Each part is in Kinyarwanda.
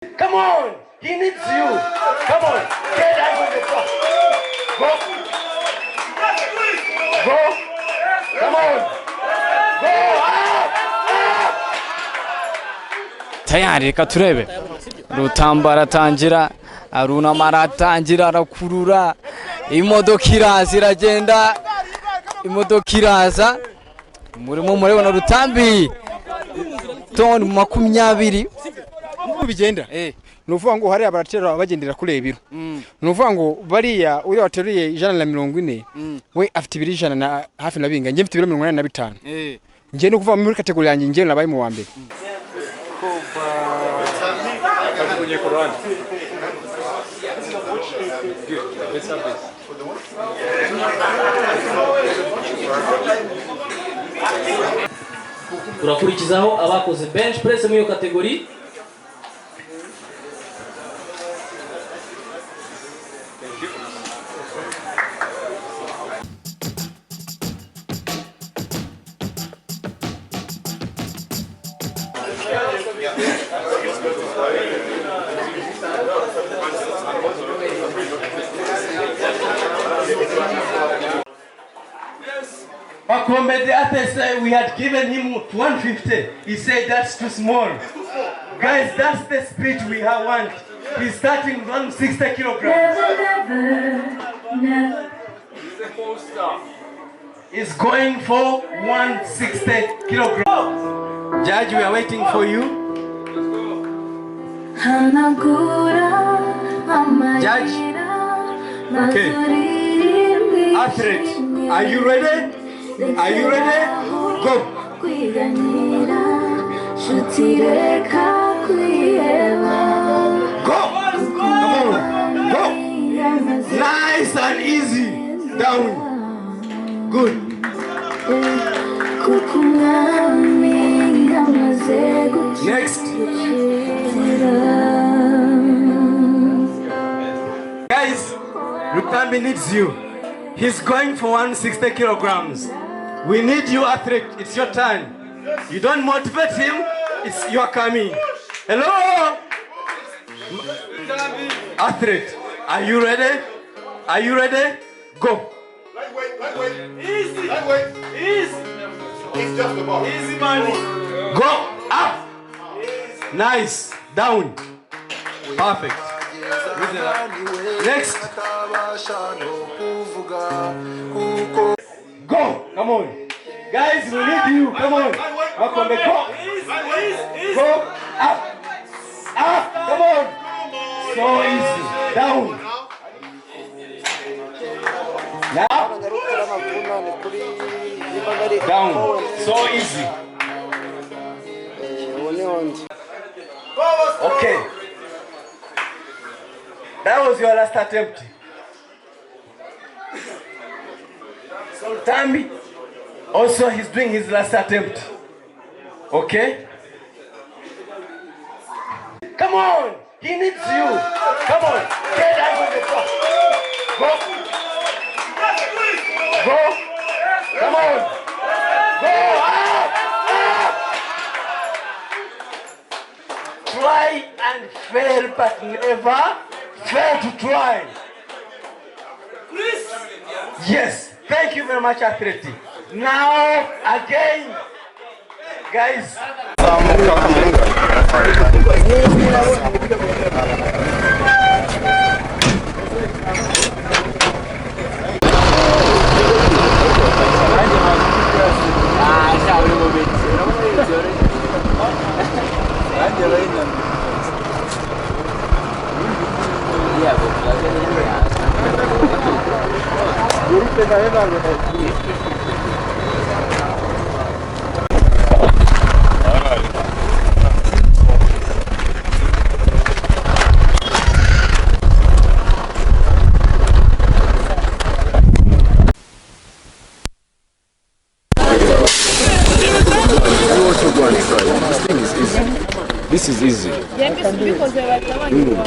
Come on, he needs you. Come on, get out of the truck. Go. Go. Come on. Go. Up. Up. Tayari, reka turebe. Rutamba aratangira, arunama, aratangira, arakurura imodoka, iraza, iragenda, imodoka iraza. Murimo murabona Rutambi, toni 20. Uko bigenda ni ukuvuga ngo hariya baraterura bagendera kuri ibiro. Ni ukuvuga ngo bariya uriya wateruye 140, we afite ibiro 100 na hafi na binga. Njye mfite ibiro 85. Njye ni ukuvuga muri category yanjye njye nabaye mu wa mbere. Turakurikizaho abakoze bench press muri iyo category. Makombe, the other said we had given him 150. He said that's too small. Guys, that's the speed we have want. He's starting with 160 kilograms. Never, never, never. He's going for 160 kilograms. Judge, we are waiting for you. Hanagura Judge. amarira. Okay. Athlete, are you ready? Are you ready? Go. Kwiganyira, nshuti, reka kwiheba. Go. Come on. Go. Nice and easy. Down. Good. Kuko umwami yamaze Next. gucira. Guys, Rutambi needs you. He's going for 160 kilograms. We need you, athlete. It's your turn. You don't motivate him, it's your coming. Hello? Athlete, are you ready? Are you ready? Go. Lightweight, lightweight. Easy. Lightweight. Easy. It's just about. Easy money. Go up. Nice. Down. Perfect. Next. Go. Come on. Guys, we need you. Come on. Makombe, go. Go up. Up. Come on. So easy. Down. Now. Down. So easy. Okay. That was your last attempt. Sultami, also he's doing his last attempt. Okay? Come on! He needs you! Come on! Get out of the truck! Go! Go! Come on! Go! Up! Up! Try and fail, but never fail to try. Yes, thank you very much, athlete. Now, again, guys. This thing is easy. This is easy. Mbikoze bahita banyurwa.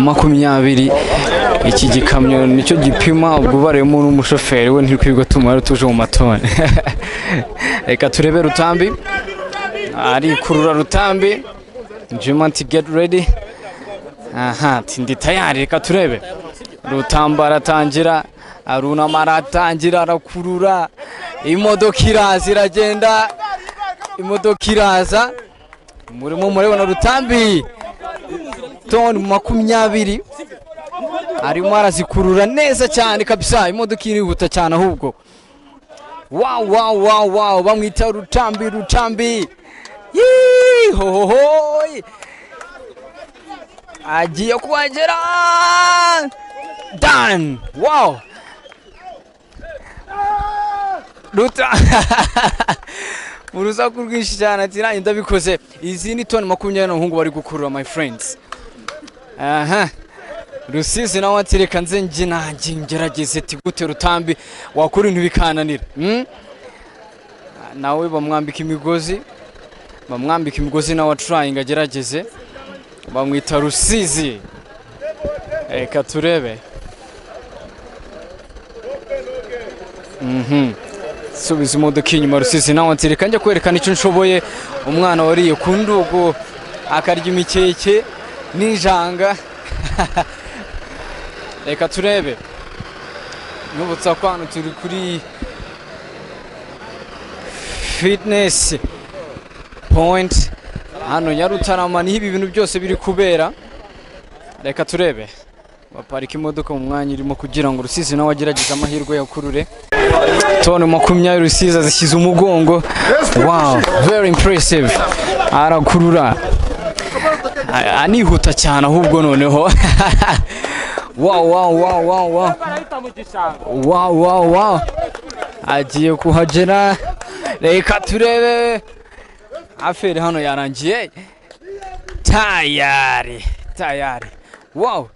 20. Iki gikamyo nicyo gipima, ubwo ubariyemo n'umushoferi we ntirikwirirwa tumara tuje mu matoni. Reka turebe Rutambi arikurura. Rutambi Juma ati get ready. Aha, ati ndi tayari. Reka turebe Rutamba aratangira, arunama, aratangira, arakurura, imodoka iraza, iragenda, imodoka iraza. Murimo murabona Rutambi, toni 20 arimo arazikurura neza cyane kabisa. Imodoka irihuta cyane ahubwo. Wow, bamwita Rutambi. Rutambi. Yee, ho ho ho, agiye kuhagera. Done. Wow. Ruta mu rusaku rwinshi cyane ati nanjye ndabikoze. Izi ni toni 20 n'umuhungu bari gukurura, my friends. Aha Rusizi nawe ati reka nze njye nanjye ngerageze. Ati gute Rutambi wakora ibintu bikananira? Nawe bamwambika imigozi, bamwambika imigozi, nawe trying agerageze. Bamwita Rusizi. Reka turebe. Subiza imodoka inyuma. Rusizi nawe ati reka njya kwerekana icyo nshoboye. Umwana wariye ku ndugu, akarya imikeke n'injanga. Reka turebe. Nubutsa ko hano turi kuri Fitness Point hano Nyarutarama, niho ibi bintu byose biri kubera. Reka turebe, baparika imodoka mu mwanya irimo kugira ngo Rusizi nawe agerageze amahirwe yakurure toni 20. Rusizi azishyize umugongo. Wow, very impressive. Arakurura, anihuta cyane ahubwo noneho. Wow, agiye kuhagera. Reka turebe. Affaire hano yarangiye, tayari tayari. Wow.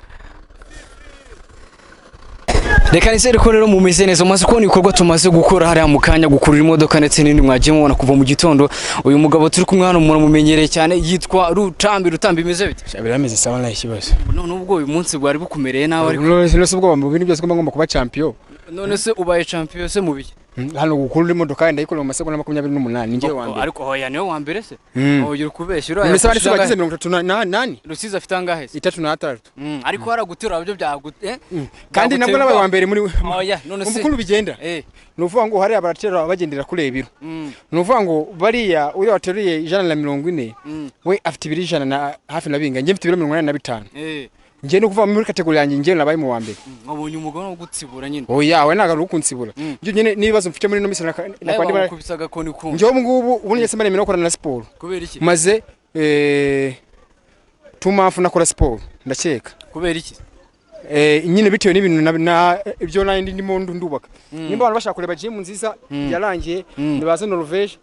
Reka nizere ko rero mumeze neza. Umaze kubona ibikorwa tumaze gukora hariya mu kanya, gukurura imodoka ndetse n'indi mwagiye mubona kuva mu gitondo. Uyu mugabo turi kumwe hano muramumenyereye cyane, yitwa Rutambi. Rutambi, bimeze bite? Birameze sawa, nta kibazo. None ubwo uyu munsi bwari bukumereye nawe ariko? None se ubwo mu bintu byose ngomba kuba champion? None se ubaye champion se mu biki? Hano gukurura imodoka ndayikorera mu masegonda 28, ninjye wa mbere. Ariko hoya, niwe wa mbere se? Oya, uri kubeshya. Uriya se bagize 38. Rusizi afite angahe se? 36. Ariko haraguterura byo byagute. Kandi nabwo nabaye wa mbere muri Oya, none se umukuru bigenda. Ni ukuvuga ngo hariya baraterura bagendera kuri ibiro. Ni ukuvuga ngo bariya uriya wateruye 140 we afite ibiro 100 na hafi na binga, njye mfite ibiro 85. Njye no kuva muri category yanjye njye nabaye mu wa mbere. Nkabonye umugabo wo gutsibura nyine. Oya, we ntago ari ukunsibura. Njye nyine n'ibibazo mfite muri no misi nakwandi bakubisa gakoni kumva. Njye ubu ngubu ubu njye simba nemera gukorana na siporo. Kubera iki? Maze 2 months nakora siporo ndakeka. Kubera iki? Nyine bitewe n'ibintu na ibyo nandi ndimo ndubaka. Nimba abantu bashaka kureba gym nziza yarangiye nibaze Norvege.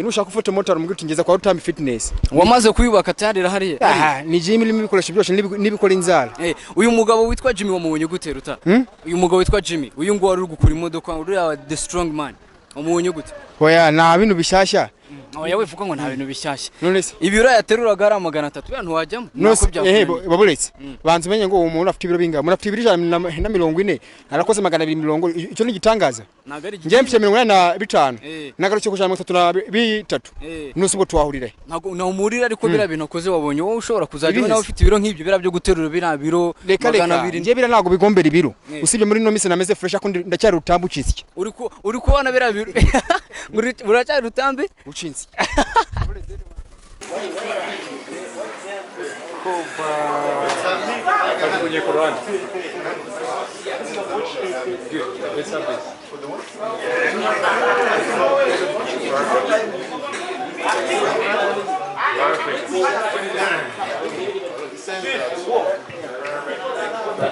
Nushaka ufata motor mu gutingeza kwa Rutambi Fitness. Wamaze kuyubaka tayari hariya? Ah, ni gym irimo ibikoresho byose n'ibikora inzara. Uyu mugabo witwa Jimmy wamubonye gute Ruta? Uyu mugabo witwa Jimmy, uyu ngo wari uri gukura imodoka, uriya the strong man, wamubonye gute? Oya, nta bintu bishyashya. Oya, wivuga ngo nta bintu bishyashya. None se ibiro yateruraga ari 300, ya ntiwajyamo? Nako byakuye. Baburetse. Banza umenye ngo uwo muntu afite ibiro bingahe? Umuntu afite ibiro 140, arakoze 240, icyo ni igitangaza. Njye mfite 85. Nagarukiye ku 133. Nuse ubwo twahurira. Ntago nawumurira, ariko bira bintu akoze wabonye wowe ushobora kuzajya nawe ufite ibiro nk'ibyo bira byo guterura bira biro 200. Njye bira ntago bigombera ibiro. Usibye muri no misi nameze fresh ako ndacyari Rutambi ucitse. Uri kubona bira biro. Uracyari Rutambi ucitse.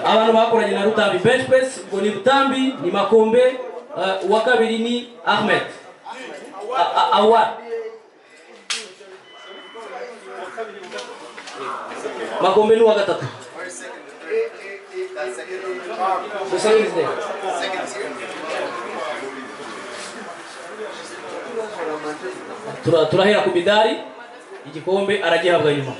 Abantu bakoranye na Rutambi bench press, ubwo ni Rutambi, ni Makombe, uwa kabiri ni Ahmed Awad. Makombe ni uwa gatatu. The second is there. Turahera ku midari, igikombe aragihabwa nyuma.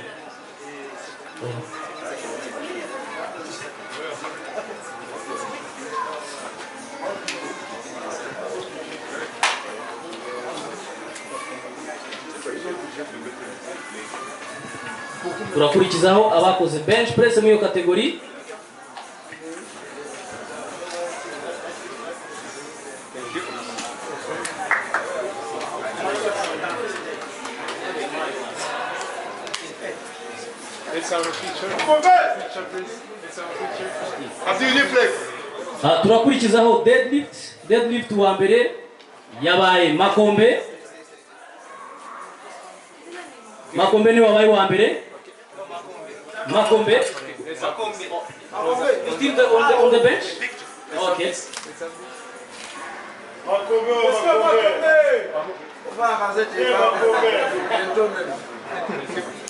Turakurikizaho abakoze bench press muri iyo category. Let's have a picture. Picture, please. Let's have a picture. After you flex. Turakurikizaho deadlift. Deadlift wa mbere yabaye Makombe. Makombe niwe wabaye wa mbere. Makombe. Still on the bench? Okay. Makombe, Makombe.